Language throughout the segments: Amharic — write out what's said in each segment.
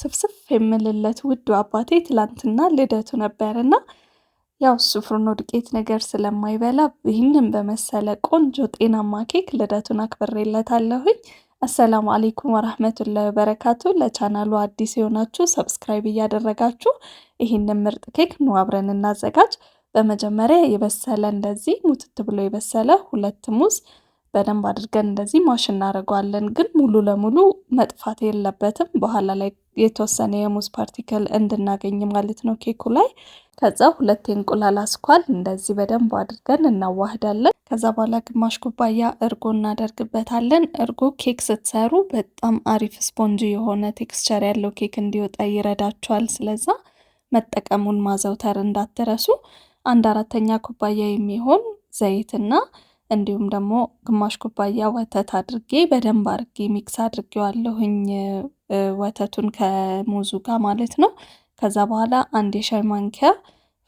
ስፍስፍ የምልለት ውዱ አባቴ ትላንትና ልደቱ ነበርና ያው እሱ ፍርኖ ዱቄት ነገር ስለማይበላ ይህንን በመሰለ ቆንጆ ጤናማ ኬክ ልደቱን አክብሬለታለሁኝ። السلام عليكم ورحمة الله وبركاته። ለቻናሉ አዲስ የሆናችሁ subscribe እያደረጋችሁ ይህንን ምርጥ ኬክ ኑ አብረን እናዘጋጅ። በመጀመሪያ የበሰለ እንደዚህ ሙትት ብሎ የበሰለ ሁለት ሙዝ በደንብ አድርገን እንደዚህ mash እናደርገዋለን። ግን ሙሉ ለሙሉ መጥፋት የለበትም። በኋላ ላይ የተወሰነ የሙዝ particle እንድናገኝ ማለት ነው ኬኩ ላይ። ከዛ ሁለት የእንቁላል አስኳል እንደዚህ በደንብ አድርገን እናዋህዳለን። ከዛ በኋላ ግማሽ ኩባያ እርጎ እናደርግበታለን። እርጎ ኬክ ስትሰሩ በጣም አሪፍ spongy የሆነ texture ያለው ኬክ እንዲወጣ ይረዳችኋል። ስለዛ መጠቀሙን ማዘውተር እንዳትረሱ። አንድ አራተኛ ኩባያ የሚሆን ዘይትና እንዲሁም ደግሞ ግማሽ ኩባያ ወተት አድርጌ በደንብ አድርጌ mix አድርጌዋለሁኝ ወተቱን ከሙዙ ጋር ማለት ነው። ከዛ በኋላ አንድ የሻይ ማንኪያ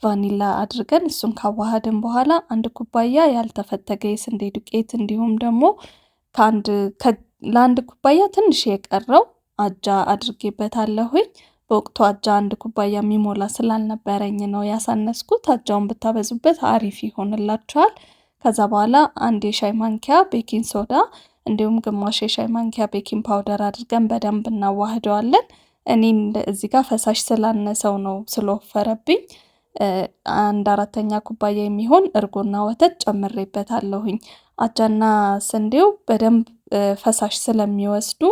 ቫኒላ አድርገን እሱን ካዋሃድን በኋላ አንድ ኩባያ ያልተፈተገ የስንዴ ዱቄት እንዲሁም ደግሞ ከአንድ ለአንድ ኩባያ ትንሽ የቀረው አጃ አድርጌበታለሁኝ። በወቅቱ አጃ አንድ ኩባያ የሚሞላ ስላልነበረኝ ነው ያሳነስኩት። አጃውን ብታበዙበት አሪፍ ይሆንላችኋል። ከዛ በኋላ አንድ የሻይ ማንኪያ baking soda እንዲሁም ግማሽ የሻይ ማንኪያ baking powder አድርገን በደንብ እናዋህደዋለን። እኔ እዚህ ጋር ፈሳሽ ስላነሰው ነው ስለወፈረብኝ አንድ አራተኛ ኩባያ የሚሆን እርጎና ወተት ጨምሬበታለሁኝ። አጃና ስንዴው በደንብ ፈሳሽ ስለሚወስዱ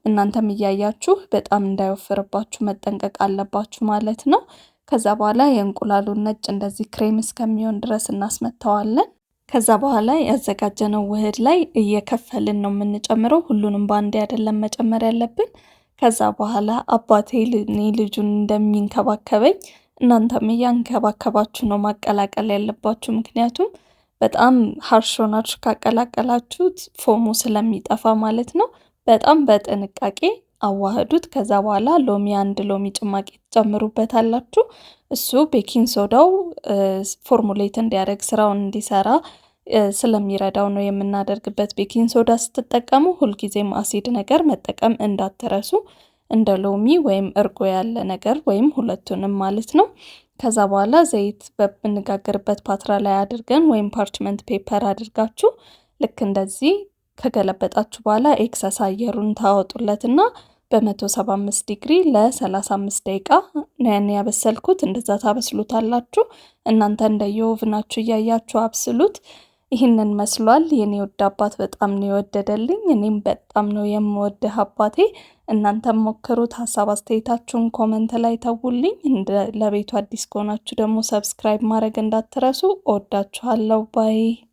እናንተም እያያችሁ በጣም እንዳይወፍርባችሁ መጠንቀቅ አለባችሁ ማለት ነው። ከዛ በኋላ የእንቁላሉን ነጭ እንደዚህ ክሬም እስከሚሆን ድረስ እናስመታዋለን። ከዛ በኋላ ያዘጋጀነው ውህድ ላይ እየከፈልን ነው የምንጨምረው። ሁሉንም በአንዴ አይደለም መጨመር ያለብን። ከዛ በኋላ አባቴ እኔ ልጁን እንደሚንከባከበኝ እናንተም እያንከባከባችሁ ነው ማቀላቀል ያለባችሁ። ምክንያቱም በጣም harsh ሆናችሁ ካቀላቀላችሁት foam ኡ ስለሚጠፋ ማለት ነው። በጣም በጥንቃቄ አዋህዱት። ከዛ በኋላ ሎሚ፣ አንድ ሎሚ ጭማቂ ትጨምሩበታላችሁ። እሱ baking soda ው formulate እንዲያደርግ፣ ስራውን እንዲሰራ ስለሚረዳው ነው የምናደርግበት። Baking soda ስትጠቀሙ ሁልጊዜም አሲድ ነገር መጠቀም እንዳትረሱ፣ እንደ ሎሚ ወይም እርጎ ያለ ነገር ወይም ሁለቱንም ማለት ነው። ከዛ በኋላ ዘይት በምንጋግርበት ፓትራ ላይ አድርገን ወይም parchment paper አድርጋችሁ ልክ እንደዚህ ከገለበጣችሁ በኋላ excess አየሩን ታወጡለትና በ175 ዲግሪ ለ35 ደቂቃ ነው ያን ያበሰልኩት። እንደዛ ታበስሉታላችሁ። እናንተ እንደየ oven ኣችሁ እያያችሁ አብስሉት። ይህንን መስሏል። የኔ ውድ አባት በጣም ነው የወደደልኝ። እኔም በጣም ነው የምወድህ አባቴ። እናንተም ሞክሩት። ሀሳብ አስተያየታችሁን comment ላይ ተውልኝ። ለቤቱ አዲስ ከሆናችሁ ደግሞ subscribe ማድረግ እንዳትረሱ። እወዳችኋለሁ። Bye።